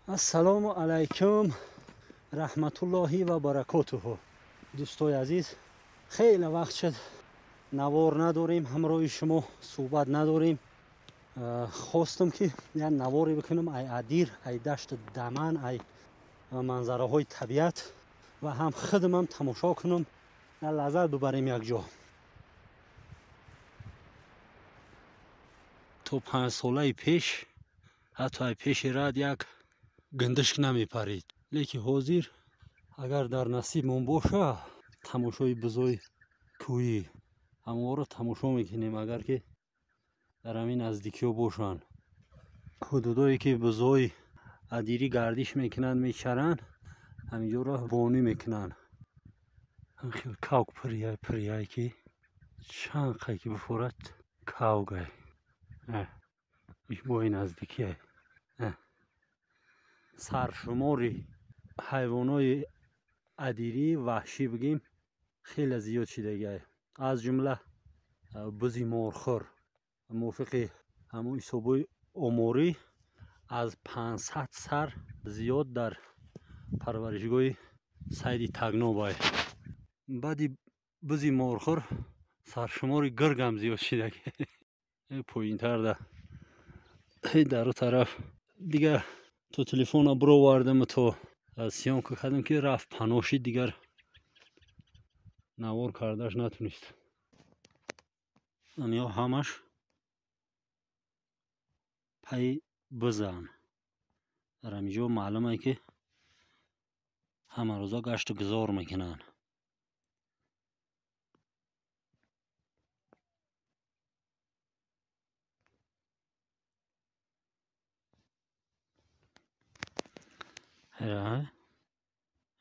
Ассалому алайкум раҳматуллоҳи ва баракотуҳу. Дӯстои азиз, хеле вақт шуд навор надорем, ҳамроҳи шумо суҳбат надорем. Хостам ки як наворе бикунам ай адир, ай дашти даман, ай манзараҳои табиат ва ҳам худамам тамошо кунам, як лаззат бибарем якҷо. То 5 солаи пеш ҳатто ай пеши рад як гиндишк намепарид, лекин ҳозир агар дар насибмон боша тамошои бузои кӯҳӣ ҳамонро тамошо мекунем, агар ки дар ҳамин наздикиҳо бошанд. Ҳудудое ки бузои адирӣ гардиш мекунанд, мечаранд, ҳаминҷоро бонӣ мекунанд. Хел кавк пиряй пиряй ки чанд қай ки бифорад кавгай. Ишбои наздикиай. Саршумори ҳайвонои адирӣ ваҳшӣ бигем хеле зиёд шидагиай, аз ҷумла бузи морхӯр. Мувофиқи ҳамон ҳисобҳои оморӣ аз 500 сар зиёд дар парваришгоҳи сайди Тагнобай. Баъди бузи морхӯр саршумори гиргам зиёд шидаги. Поинтар дар у тараф дигар то телефона бировардам, то съёмка кардам ки рафт паноҳ шид, дигар навор кардаш натунист. Амиҳо ҳамаш пайи бизан. Дар ҳамин ҷо маълуме ки ҳама рӯза гашту гузор мекунанд.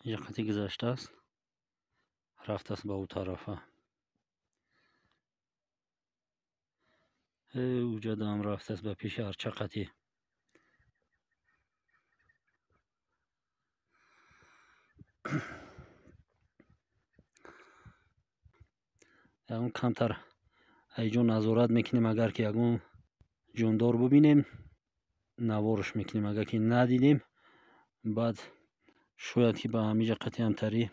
Инҷа қати гузаштааст, рафтааст ба ӯ тарафа. Уҷадаам рафтааст ба пеши арча қати. Ягон камтар айҷо назорат мекунем, агар ки ягон ҷондор бубинем наворш мекунем, агар ки надидем баъд шояд ки ба ҳамиҷа қати ҳамтарӣ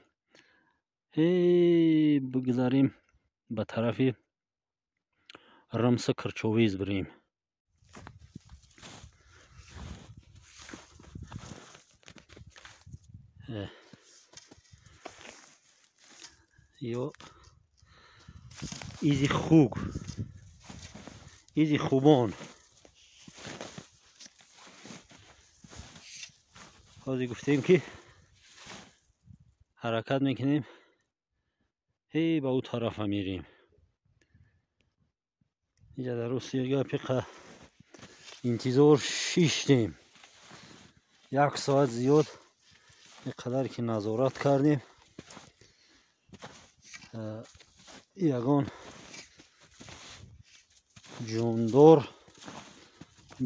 бигзарем, ба тарафи Рымса Кирчовиз бирем. Ё изи хуг, изи хубон. Ҳозир гуфтем ки ҳаракат мекунем, ба ӯ тарафа мерем. Инҷа дар рости гапи интизор шиштем, 1 соат зиёд ин қадар ки назорат кардем, ягон ҷондор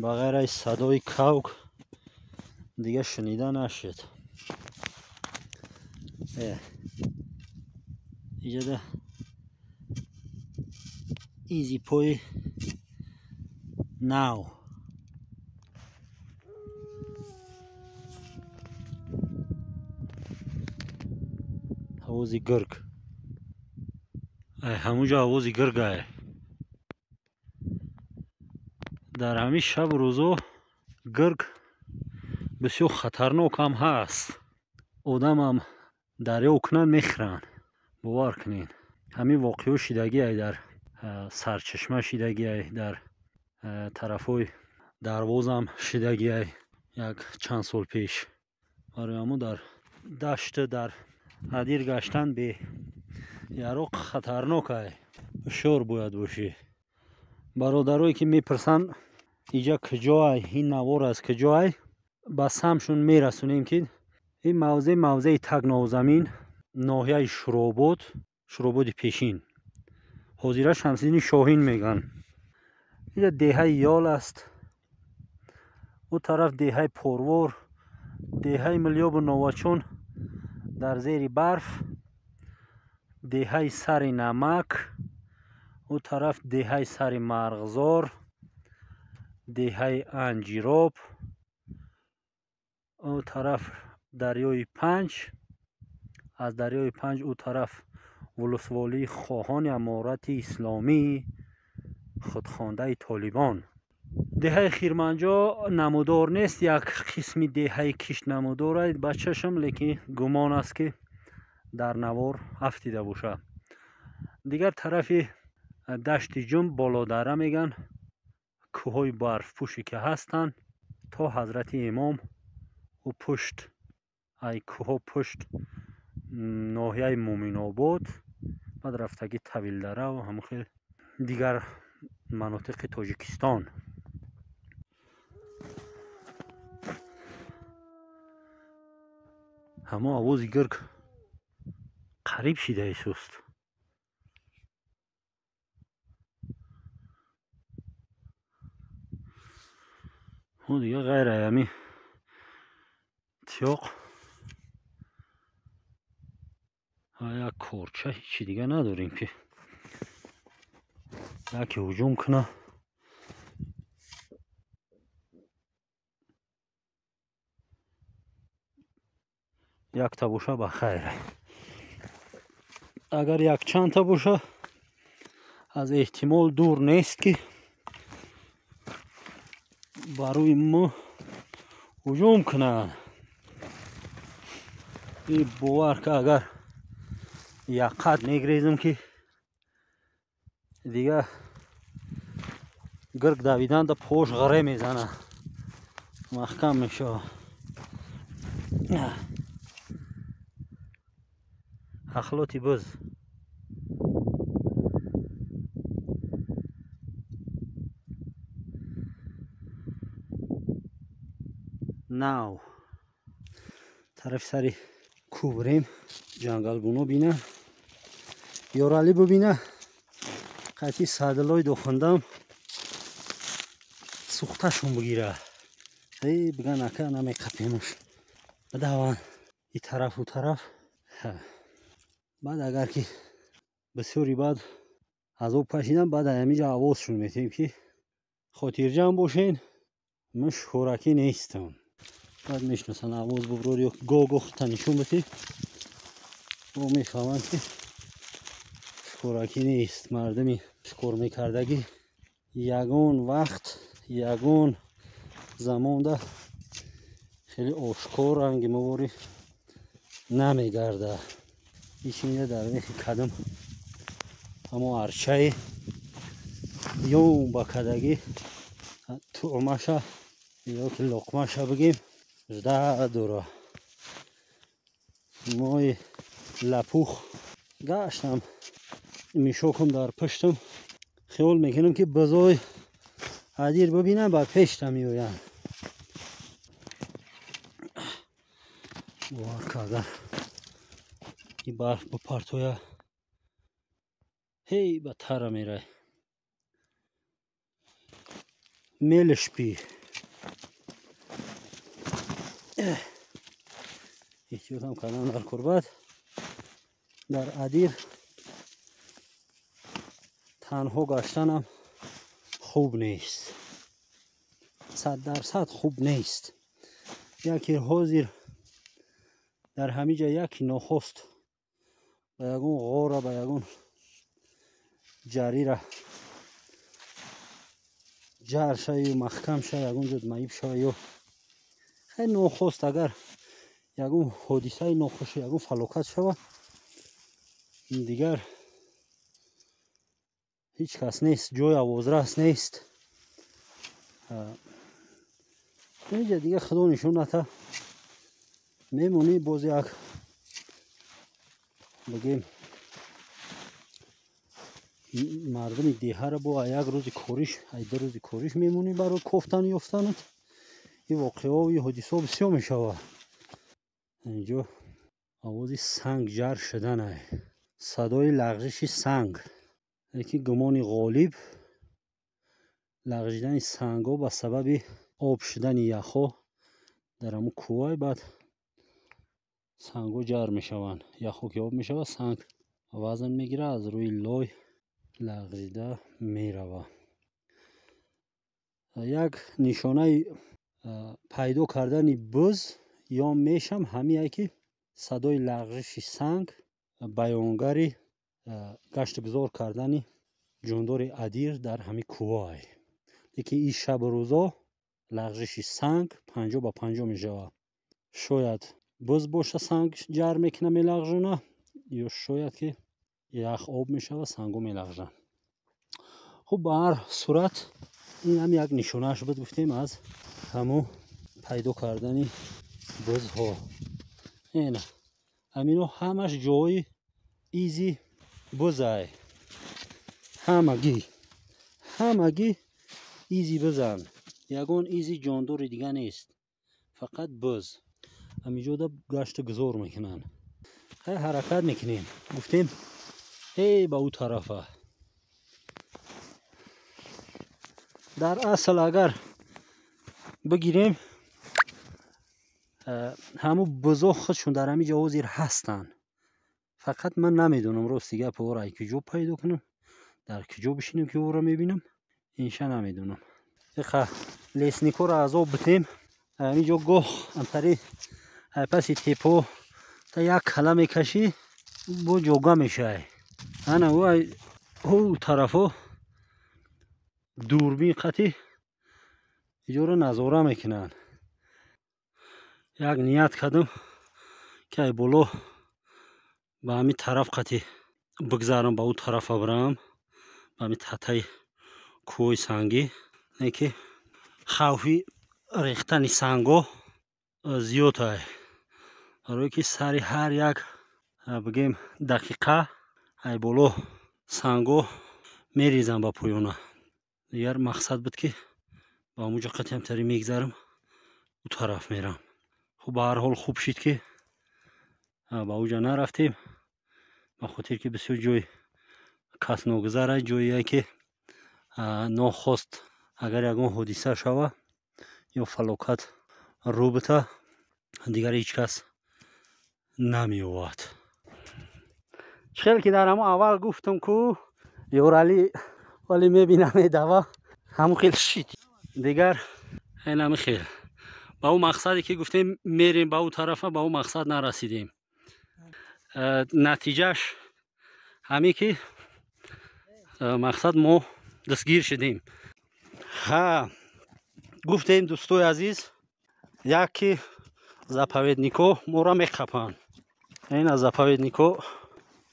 ба ғайр аз садои кавк дига шунида нашуд. Иҷода изи пои нав. Овози гирг. Ҳамунҷо овози гиргай. Дар ҳамин шабу рӯзо гирг бисёр хатарнок ҳам ҳаст. Одамам дарё кунанд мехӯранд, бовар кунед. Ҳамин воқеаҳо шидагиай дар сарчашма шидагиай, дар тарафҳои дарвозам шидагиай як чанд сол пеш. Барои ҳамон дар дашт дар адир гаштан бе яроқ хатарнок ай, ҳушёр бояд бошӣ. Бародарое ки мепурсанд иҷа куҷо ай, ин навор аз куҷо ай, ба самшон мерасонем ки ин мавзеъ мавзеи Тагновзамин, ноҳияи Шуробод, Шурободи пешин, ҳозира Шамсиддини Шоҳин мегӯянд. Инҷа деҳаи Ёл аст, ӯ тараф деҳаи Порвор, деҳаи Милёбу Новачон дар зери барф, деҳаи Сари Намак, ӯ тараф деҳаи Сари Марғзор, деҳаи Анҷироб, Он тараф дарёи Панҷ, аз дарёи Панҷ ӯ тараф вулусволии Хоҳони Аморати Исломии худхондаи Толибон. Деҳаи Хирманҷо намудор нест, як қисми деҳаи кишт намудор аст ба чашм, лекин гумон аст, ки дар навор афтида бошад. Дигар тарафи дашти Ҷум Болодара меган, кӯҳҳои барфпӯше ки ҳастанд то Ҳазрати Имом, ӯ пушт, ай кӯҳҳо пушт ноҳияи Муминобод, баъд рафтаги Тавилдара ва ҳамон хел дигар манотиқи Тоҷикистон. Ҳамо овози гирг қариб шида исуст. Мо дига ғайр аз ҳамин тиёқ ва як корча ҳечи дига надорем, ки яке ҳуҷум куна. Якта боша ба хайр, агар якчандта боша аз эҳтимол дур нест, ки барои мо ҳуҷум кунанд. И бовар ка, агар яққат мегрезем, ки дига гирг давиданда пош ғаре мезана, маҳкам мешава. Ахлоти буз нав тарафи сари кӯ бирем, ҷангалбуно бина, ёралӣ бубина. Қайти садилои дохундам сӯхташон бигира. Эй, биган ака намеқапемаш, бидаван и тарафу тараф. Баъд агар ки бисёри баъд азоб кашидан, баъд ҳамиҷа овозшон метиҳем, ки хотирҷамъ бошен, ман шӯракӣ нестам. Баъд мешиносанд, овоз буброр ё гоҳ-гоҳ худта нишон битӣ, о мефаҳманд, ки шӯракӣ нест. Мардуми шикор мекардагӣ ягон вақт, ягон замонда хеле ошкор ранги моворӣ намегардад. Ичинда дар мехи кадам ҳамо арчаи ём ба кадагӣ туъмаша ё ки лоқмаша бигем жда дора. Мои лапух гаштам, мишокам дар пуштам, хиёл мекунам, ки бизой адир бибинам, ба пешта меоянд. Бовар карда, и барф бипартоя, ҳей ба тара мерай. Мелшпи эҳтиётам кардан дар курбат. Дар адир танҳо гаштанам хуб нест, 100% хуб нест. Яке ҳозир дар ҳамиҷа яке нохост ба ягон ғора, ба ягон ҷарира ҷар шавӣ, маҳкам шавӣ, ягон ҷо маиб шавӣ, ё хеле нохост агар ягон ҳодисаи нохуш, ягон фалокат шава, дигар ҳеҷ кас нест, ҷои овозрас нест. Инҷа дига худо нишон ната, мемонӣ боз як бигем мардуми деҳаро бо як рӯзи кориш, ай ду рӯзи кориш мемонӣ барои кофтану ёфтанат. Ин воқеаҳо, ин ҳодисаҳо бисёр мешавад. Инҷо овози санг ҷар шуданай, садои лағжиши санг. Лекин гумони ғолиб лағжидани сангҳо ба сабаби об шудани яхҳо дар ҳамун кӯҳай, баъд сангҳо ҷар мешаванд. Яхҳо ки об мешавад, санг вазн мегирад, аз рӯи лой лағжида меравад. Як нишонаи пайдо кардани буз ё мешам ҳамие ки садои лағжиши санг баёнгари гаштугузор кардани ҷондори адир дар ҳамин кӯҳҳое. Лекин ин шабу рӯзо лағжиши санг 50 ба 50 мешавад. Шояд буз боша, санг ҷар мекуна, мелағжона, ё шояд ки ях об мешавад, сангҳо мелағжанд. Хуб, ба ҳар сурат ин ҳам як нишонааш буд, гуфтем, аз ҳамун пайдо кардани бузҳо. Ина ҳамино ҳамаш ҷои изи бузай, ҳамагӣ изи бузанд, ягон изи ҷондори дига нест, фақат буз ҳаминҷода гашту гузор мекунанд. Хай, ҳаракат мекунем, гуфтем, эй ба ӯ тарафа. Дар асл агар бигирем, ҳамун бузо худшон дар ҳамин ҷо ҳозир ҳастанд, фақат ман намедонам, рости гап, ора ай куҷо пайдо кунам, дар куҷо бишинем ки ора мебинам, инша намедонам. Иқа лесникҳоро азоб битем. Ҳамин ҷо гоҳ амтари паси тепо та як кала мекашӣ, бо ҷога мешавай. Ана ӯ тарафо дурбин қатӣ иҷоро назора мекунанд. Як ният кардам, ки ай боло ба ҳамин тараф қатӣ бигзарам, ба ӯ тарафа бирам, ба ҳамин татаи кӯҳои сангӣ, не ки хавфи рехтани сангҳо зиёд ай, барое ки сари ҳар як, бигем, дақиқа ай боло сангҳо мерезанд ба поёна. Дигар мақсад буд, ки ба ҳамун ҷо қатӣ ҳамтари мегзарам, ӯ тараф мерам. Хуб, ба ҳар ҳол хуб шид, ки ба ӯ ҷо нарафтем, ба хотир ки бисёр ҷои касногузара, ҷое ки нохост агар ягон ҳодиса шава ё фалокат рӯ бита, дигар ҳеҷ кас намеёвад. Чӣ хел ки дар ҳамон аввал гуфтам, ку ёралӣ вале мебина, медава, ҳамон хел шид. Дигар ҳами хел ба ӯ мақсаде ки гуфтем мерем ба ӯ тарафа, ба ӯ мақсад нарасидем. Натиҷааш ҳаме ки мақсад мо дастгир шудем. Ҳа, гуфтем, дӯстои азиз, як ки заповедникҳо моро меқапанд. Ина заповедникҳо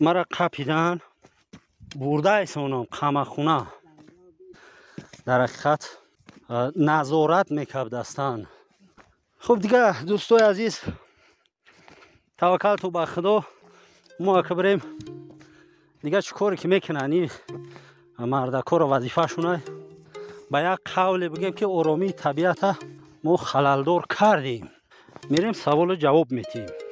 мара қапидан, бурдаисонам қамақхуна. Дар ҳақиқат назорат мекардастанд. Хуб, дига, дӯстои азиз, таваккалту ба Худо, мо ака бирем. Дига чӣ коре ки мекунанд ин мардакҳоро, вазифашона. Ба як қавле бигем, ки оромии табиата мо халалдор кардем. Мерем, саволу ҷавоб метиҳем.